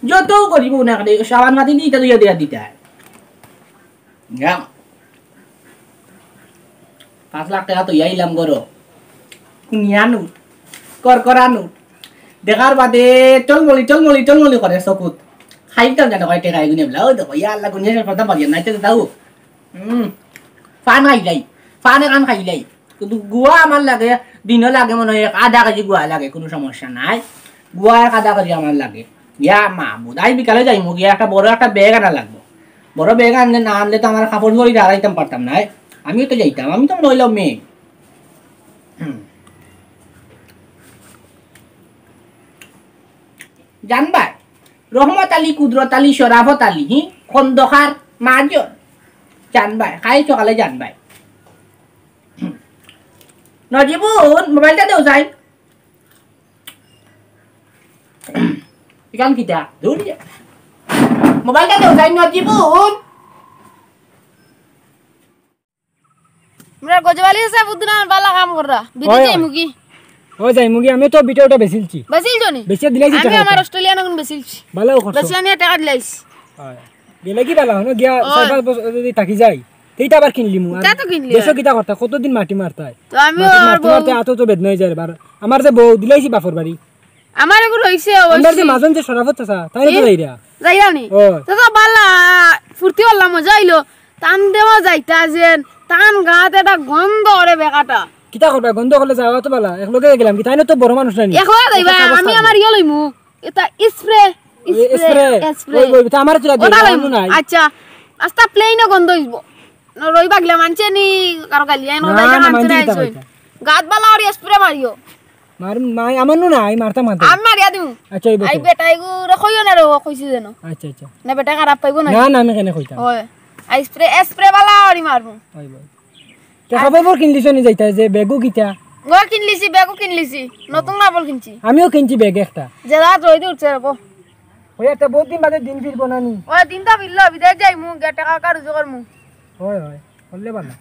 যত করিব না কেনে, সাবান মাটি দি ইটা দিয়া দিয়া দিতা। ইয়া। পাঁচ লাখ টেকা তো ইয়াইলাম গরো। কুনিয়া নোট, করকরা নোট। দেখার বাদে টলমলি, টলমলি, টলমলি করে চকুত। খাইতাম জানো কয় টেকা এগুনে বলা, ও দেখো, ইয়া আল্লাহ, কুনিয়া সে কথা বলিয়া নাই, তো দাও। হুম, পান খাইলাই, পান এখান খাইলাই। কিন্তু গুয়া আমার লাগে, দিনও লাগে মনে হয় এক আধা কেজি গুয়া লাগে, কোনো সমস্যা নাই। গুয়া এক আধা কেজি আমার লাগে। ইয়া মাবুদ, আইজ বিকালে যাইমু গিয়া, একটা বড় একটা ব্যাগ আনা লাগবো। বড় ব্যাগ আনলে না আনলে তো আমার কাপড় চোপড় দাঁড়াইতাম পারতাম না। আমিও তো যাইতাম, আমি তো মনে হইলাম মেয়ে। হুম। জানবায়, রহমত আলী, কুদরত আলী, শরাফত আলী, হি? খন্দকার, মাজন। জানবায়, কাইল সকালে জানবায়। নজিবুন, মোবাইলটা দেও যাই। ইখান কিতা? দূর যা। মোবাইলটা দেও যাই, নজিবুন। আমরা গজবালি আছে, বুদ্ধুনান বালা কাম কররা। বিদেশ ওই, ওই। যাইমুগি? ওই যাইমুগি, আমি তো বিটা ওটা বেচিলছি। বেচিলছো নি? বেচিয়া দিলাইছি আমি টাকা। আমার অস্ট্রেলিয়ান এখন বেচিলছি। বালাও করছো। বেচিয়া নিয়া টাকা দিলাইছি। হয়। গেলে কি বালা হনো? গিয়া ওই। চার পাঁচ বছর যদি থাকি যাই, তে ইটা আবার কিনলিমু। আর ইটা তো কিনলি। দেশো কিতা করতা? কতদিন মাটি মারতায়? তো আমিও মাটি আর মারতে বউ। মারতে আতো তো বেদনা অই যায় বার। আমার যে বউ দিলাইছি বাপর বাড়ি। আমার এগু রইছে আমরা যে অবশ্যই। মাজন যে শরাফত চাচা, তাই না তো এ? যাইরা? যাইরা নি? ও। তো তো বালা, ফুর্তি করলাম, মজা অইলো। তান দেওয়া যাইতা যেন, তান গাত এটা গন্ধ ওরে বেকাটা। কিতা করবা? গন্ধ করলে যাওয়া তো বালা। একলগে গেলাম কি? তাই না তো বড় মানুষ নানি? একলা যাইবা, একটা কাগজ আমি থাকবে। আমার ইয়ে লইমু। এটা স্প্রে, ওই স্প্রে, স্প্রে। স্প্রে। ওই, ওই, তা আমারে তুলা দিও, ওটা আমার লইমু। নাই। আচ্ছা, আস্তা প্লেনও গন্ধ অইবো। ন রইবা গিলা মানছে নি, কারো গালি আইন, না, ওটা না, মানছে মানছে না, কিতা আইসো। কইতা? গাত বালা ওরে স্প্রে মারিও। মার, মাই, আমার নু নাই, মারতা মারতা। আমি মারিয়া দিমু। আচ্ছা, এই আই বেটা। বেটা এগু রে কইও না রে, ও কইছি যেন। আচ্ছা, আচ্ছা। না বেটা খারাপ পাইবো না। না, না, আমি কেনে কইতাম? ওই। আই স্প্রে, স্প্রে বালা ওরি মারমু। ওই, ওই। তে আর সবাই বল কিনলিছ নি যাইতা যে বেগও কিতা? ও কিনলিছি, বেগও কিনলিছি। নতুন না বল কিনছি। আমিও কিনছি বেগ একটা। যে রাত রইদে উঠছে রে গো। ওই একটা বহুত দিন বাদে দিন ফিরবো না নি? ওই দিন তো ফিরলো, বিদেশ যাইমু, গিয়া টাকা কার রুজু করমু। হয়, হয়। করলে ভালা।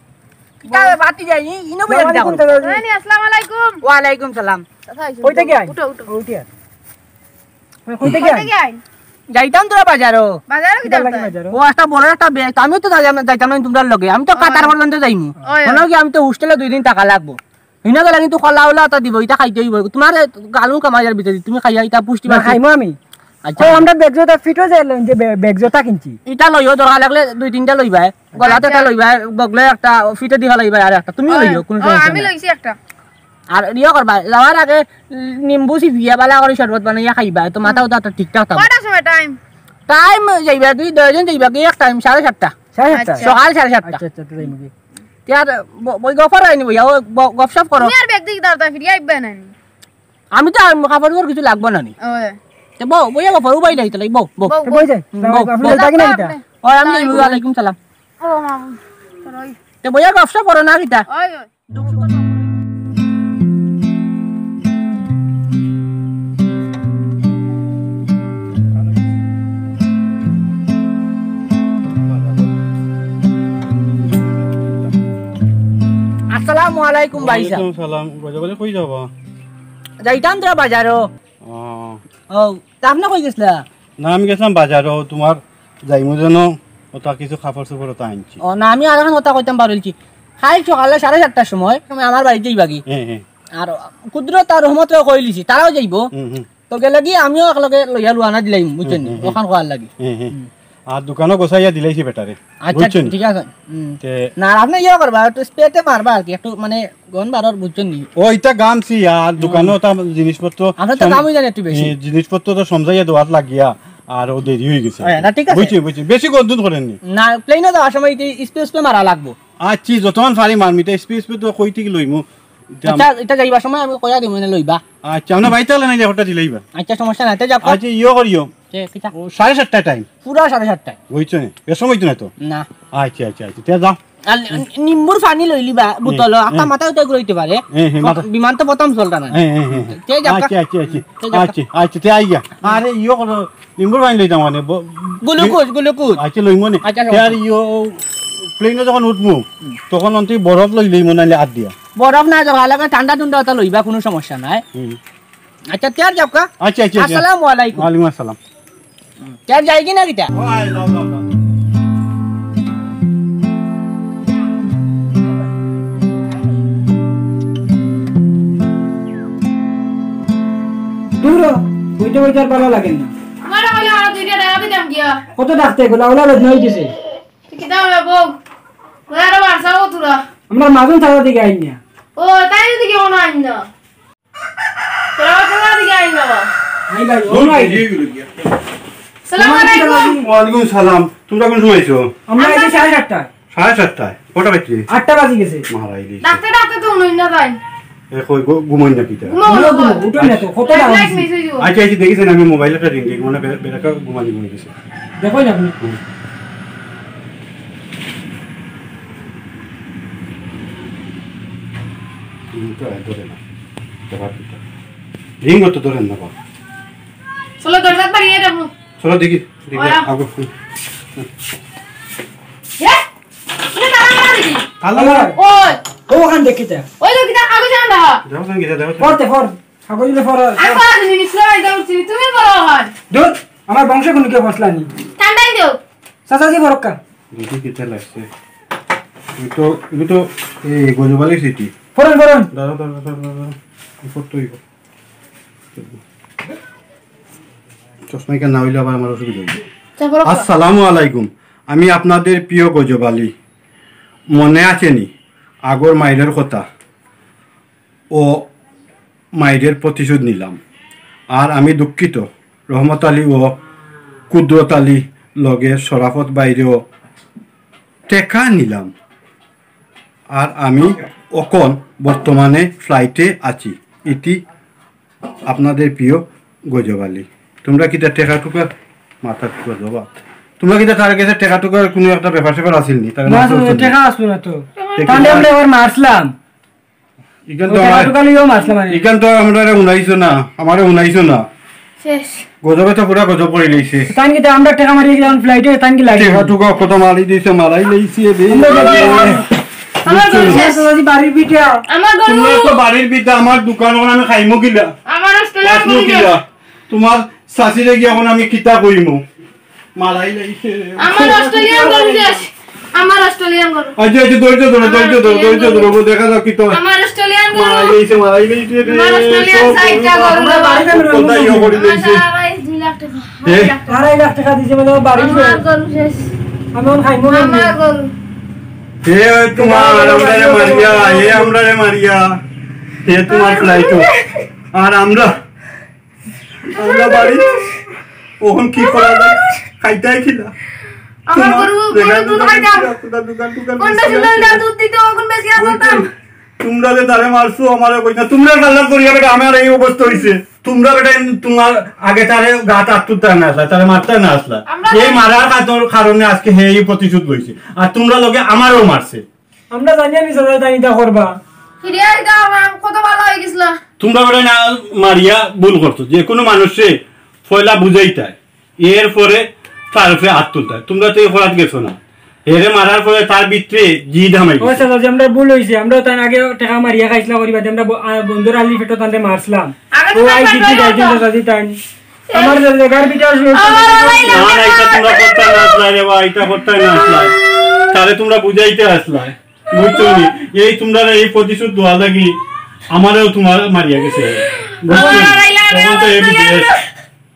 কিতা বাতি যাই, ই-, ইনো বইয়া কিতা করো? ওয়ালাইকুম সালাম। ওয়ালাইকুম সালাম। চাচা আইছো। কইতে কি আইন? উঠো, উঠো। ও, উঠি আয়। হ্যাঁ, কইতে কি কইতে আইন? কি আইন? যাইতাম তোরা বাজারো। বাজারো কিতা কিতা লাগি করতে? বাজারো? ও একটা বড় একটা ব্যাগ, আমিও তো যাইতাম, যাইতাম না তোমরার লগে। আমি তো ওই। কাতার পর্যন্ত যাইমু। ওই, ওই। শোনো কি, আমি তো হোস্টেলে দুই দিন থাকা লাগবো। হিনা গেলে কিন্তু কলা উলা এটা দিব, এটা খাইতে হইব। তোমার গালু কামাইয়ার ভিতরে তুমি খাইয়া এটা পুষ্টি না পাচ্ছি। খাইমু আমি। আচ্ছা। ও, আমরা ব্যাগ জোতা ফিটও যাইলাম যে ব্যাগ, ব্যাগ জোতা কিনছি। এটা লইও, দরকার লাগলে দুই তিনটা লইবায়। গলাতে আচ্ছা। একটা লইবায়, বগলে একটা, ফিটে দি ফালাইবায় আর একটা। তুমিও ও, লইও, কোনো ও, সমস্যা আমি নাই। লইছি একটা। আর ইয়ে করবা, যাওয়ার আগে নিম্বু চিপিয়া বালা করে শরবত বানাইয়া খাইবা, তো মাথাও তো ঠিকঠাক থাকবে। কয়টার সময় টাইম? টাইম যাইবা কি, দুইজন যাইবা কি, এক টাইম, সাড়ে সাতটা। সাড়ে সাতটা? আচ্ছা। সকাল সাড়ে সাতটা। আচ্ছা, আচ্ছা, তো যাইমু কি? তে আর ব-, বই গফর আইনি বইয়া, ও ব-, গফ সফ করো। তুমি আর ব্যাগ দিকে দাও, তা ফিরিয়া আইবা না নি? আমি তো আর কাপড় চোপড় কিছু লাগবো না নি। ওই। তে বউ, বইয়া গফর উবাই নাই, তাহলে বউ, বউ। বউ, তো বই যাই। হুম, বউ, আপনি বউ। যাইতা কি না এটা? ওই, আমি যাই, ওয়ালাইকুম সালাম। ও, মা, তোর ওই। তে বইয়া গফ সফ করো না কিতা? ওই, ওই। আসসালামু আলাইকুম ভাই সাহেব। ওয়ালাইকুম সালাম। বাজারে কই যাবা? যাইতাম তো বাজারো। ও। ও, তা আপনি কই গেছিলা? না, আমি গেছিলাম বাজারো, তোমার যাইমু যেন ওটা কিছু কাপড় চোপড় ওটা আনছি। ও না, আমি আর এখন কথা কইতাম পারছি। কাল সকালে সাড়ে সাতটার সময় তুমি আমার বাড়িত যাইবা কি? হ্যাঁ, হ্যাঁ। আর কুদরত আর রহমতরে কইলিছি, তারাও যাইবো। হুম, হুম। তো গেলে কি আমিও একলগে লইয়া রওয়ানা দিলাইমু, বুঝছেন নি? হুম, হুম, হুম। ওখান করার লাগি। হুম, হুম। হুম। আর দোকানও গোছাইয়া দিলাইছি বেটারে। আচ্ছা, বুঝছেন নি? ঠিক আছে। হুম। তে না, আর আপনি ইয়ে করবা, একটু স্প্রেতে মারবা আর কি, একটু মানে গন্ধ বারর, বুঝছেন নি? ও, ইটা গামছি আর হুম। দোকানও তা জিনিসপত্র আমরা তো সম-, কামই জানি একটু বেশি। এ, জিনিসপত্র তো সমজাইয়া দেওয়ার লাগিয়া আর ও দেরি হয়ে গেছে। হ্যাঁ, না, ঠিক আছে। বুঝছি, বুঝছি। বেশি গন্ধ করেননি। না, প্লেনে যাওয়ার সময় ইতে স্প্রে স্প্রে মারা লাগবো। আচ্ছা, যতক্ষণ পারি মারমি, তা স্প্রে স্প্রে তো কই থেকে লইমু? ইটা আম- আচ্ছা, ইটা যাইবার সময় আমি কইয়া দিমু, মানে লইবা। আচ্ছা, আমরা বাড়িতে হলে না, যে ওটা দিলেই বা। আচ্ছা, সমস্যা নাই, তে যাও। আচ্ছা, ইয়ে করিও। কে, কিতা? ও, সাড়ে সাতটা টাইম। পুরা সাড়ে সাতটায়। বুঝছো নি? এর সময় তো না তো। না। আচ্ছা, আচ্ছা, আচ্ছা, তে যাও। আর নি-, নিম্বুর পানি লইলিবা, বোতল, হুম, আকা হুম। মাথায় উঠে ঘুরাইতে পারে। হুম, হুম, মাথা। বিমান তো প্রথম চলতা না। হুম, হুম, হুম, হুম। তে যাও। আচ্ছা, আচ্ছা, আচ্ছা। তে যাও। আচ্ছা, আচ্ছা, তে আইয়া। আরে, ইয়ে করো, নিম্বুর পানি লইতাম মানে, ব-, গ্লুকোজ, গ্লুকোজ। আচ্ছা, লইমু নে। আচ্ছা, তে আর সমস্যা। ইয়ো, প্লেনে যখন উঠমু, হুম। তখন অন্তত বরফ লইলেই মনে হয় আর দিয়া। বরফ না, যখন লাগে ঠান্ডা ঠান্ডা ওটা লইবা, কোনো সমস্যা নাই। হুম। আচ্ছা, তে আর যাও কা? আচ্ছা, আচ্ছা, আচ্ছা। আসসালামু আলাইকুম। ওয়ালাইকুম আসসালাম। তে আর যাই কি না কিতা? ওই, যাও, যাও, যাও। দূর হ, বইতে বইতে আর ভালো লাগে না। তোমার বলে আরো দুইটা টাকা দিতাম গিয়া। কত ডাকতে গেল, ওলা বেদনা হয়ে গেছে। তুই কিতা হবে বউ? ওরা আরো বাড়ছাও তোরা। আমরা মাজন থাকা দিকে আইন না। ও, তাই যদি কেউ না আইন না। তোরা আবার কোথা দিকে আইন না বা? আই ভাই, ও ভাই। সালাম আলাইকুম। ওয়ালাইকুম সালাম। তোমরা কোন সময় আইছো? আমরা এই যে সাড়ে সাতটায়। সাড়ে সাতটায়? কটা বাজছে? আটটা বাজি গেছে। মারাইলি। ডাকতে ডাকতে তো উনুন না যায়। এ, কই, ঘু-, ঘুমাই না কিতা? ঘুমাও, ঘুমাও, ঘুমাও। উঠো না তো, কত লাইট, টাকা লাইট হইছে? মিস হইছে। আচ্ছা, আচ্ছা, দেখিছেন, আমি মোবাইল একটা রিং রিং, মানে, বে-, বেটাকে ঘুমানি ঘুমাই গেছে। দেখো না আপনি। হুম। হুম, তো আর ধরে না। রিং তো ধরেন না বাবা। চলো, দরজা বাড়িয়ে রাখো। চলো দেখি, দেখি, ওরা। আগে। এ, তুমি তালা মারা দেখি। তালা মারা? ওই। ও, ওখান দেখি যা। ওই দেখি যা, আগে যান না। যাও, যাও, গিয়ে যাও, যাও। পড়তে পড়। কাগজ দিলে পড়ো। আর পড়া দিনি, মিশ্র ভাই, যাও, চিনি, তুমি পড়ো হয়। ধুর, আমার বংশ কোনো কেউ বসলানি। ঠান্ডাই দেও। চাচাজি বরক্কা। দেখি কিতা লাগছে। এগুলো তো, এগুলো তো এই গজবালি সিটি। পড়েন, পড়েন। দাঁড়া, দাঁড়া, দাঁড়া, দাঁড়া। উপর তো অইব। চশমা এখানে না হইলে আবার আমার অসুবিধা হইবে। চা পড়ো। আসসালামু আলাইকুম। আমি আপনাদের প্রিয় গজবালি। মনে আছেনি আগর মাইরের কথা? ও মাইরের প্রতিশোধ নিলাম। আর আমি দুঃখিত, রহমত আলী ও কুদরত আলী লগে শরাফত বাইরেও টেকা নিলাম। আর আমি অখন বর্তমানে ফ্লাইটে আছি। ইতি আপনাদের প্রিয় গজবালি। তোমরা কিতা টেকা টুকা, মাথা টুকা জবাব। তোমরা কিতা তার কাছে টেকা টুকার কোনো একটা ব্যাপার স্যাপার আছিল নি? তার না, মাথার তো উপর টেকা আসলো না তো। টেকা তাহলে আমরা এবার মারছিলাম। ইখান তো ওই আমার, টাকা টুকা লইয়াও মারছিলাম আমি। ইখান তো আমরারে হুনাইছো না, আমারে হুনাইছো না। শেষ। গজবে তো পুরা গজব করি লইছে। তান কি তে আমরা টেকা মারি গেলাম ফ্লাইটে, তান কি লাগে? টেকা টুকা কত মারি দিছে, মারাই লইছে রে। আমরা দেখি। আমার গরু শেষ। চাচাজি বাড়ির ভিটা। আমার গরু। তোমার তো বাড়ির ভিটা, আমার দোকান, ওখানে আমি খাইমু কিলা? আমার অস্ট্রেলিয়ান বাঁচমু গরু কিলা? শেষ। তোমার শাশিরে গিয়া এখন আমি কিতা কইমু? মারাই লাইছে। আমার অস্ট্রেলিয়ান গরু শেষ। আমার অস্ট্রেলিয়ান গরু। আচ্ছা, আচ্ছা, ধৈর্য ধরো, ধৈর্য ধরো, ধৈর্য ধরো, দেখা যাক কিতা। আমার অস্ট্রেলিয়ান গরু। মারাই লাইছে, মারাই লাইছে রে। আমার অস্ট্রেলিয়ান সব সাইডটা গরু। আমার বাড়িতে আমি কোথায় ইয়ে করে দিয়েছে? আড়াই, দুই লাখ টাকা। এ? আড়াই লাখ টাকা দিছে মানে বাড়ি আমার গরু শেষ। আমি এখন খাইমু না। আমার গরু। এ তোমার আমরারে মারিয়া, এ আমরারে মারিয়া। এ তোমার ফ্লাইট। আর আমরা আমরা বাড়ি, ওখান কি করা যায়? খাইতাই কিলা? আমার তোমার গরু, জায়গা গরু দুধ দুকান খাইতাম। বেচিয়া, খুদা দুকান টুকান কোনটা বেচিয়া, সুন্দর যা দুধ দিতে, ওগুন বেচিয়া তোমরা, করতাম। তোমরা যে তারে মারছো, আমারে কই না। তোমরা গাল্লা করিয়া বেটা, আমার এই অবস্থা হইছে। তোমরা বেটা তোমার আগে তারে গাত আত তুলতে না আসলা, তারে মারতে না আসলা। আমরা এই মারার কাতর-, কারণে আজকে হে এই প্রতিশোধ লইছে। আর তোমরা লগে আমারও মারছে। আমরা জানিয়া নি চাচা তাই ইটা করবা। ফিরিয়া ইটা আমার কত ভালা অই গেছলা। তোমরা বেটা না মারিয়া ভুল করছো। যে কোনো মানুষরে পয়লা বুঝাইতায়, এরপরে তার উপরে আত তুলতায়। তোমরা তো এই করাত গেছো না। এরে মারার পরে তার ভিতরে জিদ হামাই ও গেছে। চাচা, যে আমরা ভুল অইছে, আমরা তান আগে টেকা মারিয়া খাইছলা করিবা, যে আমরা ব-, আ, বন্দর আলী ফেটো তানরে মারছলাম। আগে তো ও আই তার জিদ পেটে দিতাই, মারতাম। চাচা, তাই। আমার জায়গার ভিতরে আসলে আমার আলাই না, না, ইটা তোমরা করতে না আসলায় রে বা, ইটা করতে না আসলায়। তারে তোমরা বুঝাইতে আসলায়, বুঝছো নি? এই তোমরা এই প্রতিশোধ দেওয়া লাগি আমারেও তোমার মারিয়া গেছে। বুঝছো নি? আমার আলাই না, তখন তো এই আমার বিদেশ, আলাই না।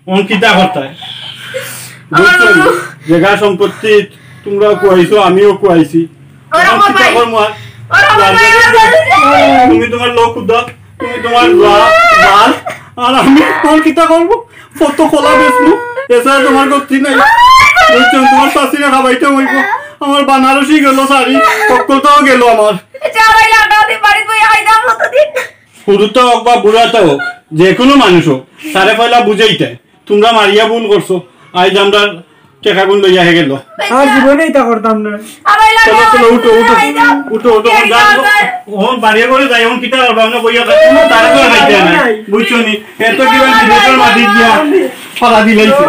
অন কিতা করতায়? আমার বুঝছো নি? বাবু। জায়গা সম্পত্তি তোমরা কুয়াইছো, আমিও কুয়াইছি। ওরা আমার কিতা ভাই। করবো আর? ওরা আমার ভাই, আমার ভাই। তুমি তোমার লোক উদ্ধার, তুমি তোমার বা-, বাল, আর আমি কোন কিতা করবো? কত কলা বেচবো? এছাড়া তোমার গতি নাই। বুঝছো? তোমার শাশুড়ি খাবাইতে হইব। আমার বানারসি গেল শাড়ি, কক্কলটাও গেল আমার। চালাই লাটা দি বাড়ি বই আইদাম কতদিন? হুরুতা হোক বা বুড়াতা হোক, যে কোনো মানুষ হোক, তারে পয়লা বুঝাইতে। তোমরা মারিয়া ভুল করছো, আইজ আমরা টেকাগুন লইয়া হে গেল। আর জীবনে ইটা করতাম না। চলো, চলো, উঠো, উঠো। উঠো, উঠো, যাও। ও বাড়ি করে যাই, এখন কিতা করবা? আমরা বইয়া খাই, তারা তো খাইতে নাই। বুঝছো নি? এত কি বিদেশের মাটি দিয়া ফালা দিলাইছে।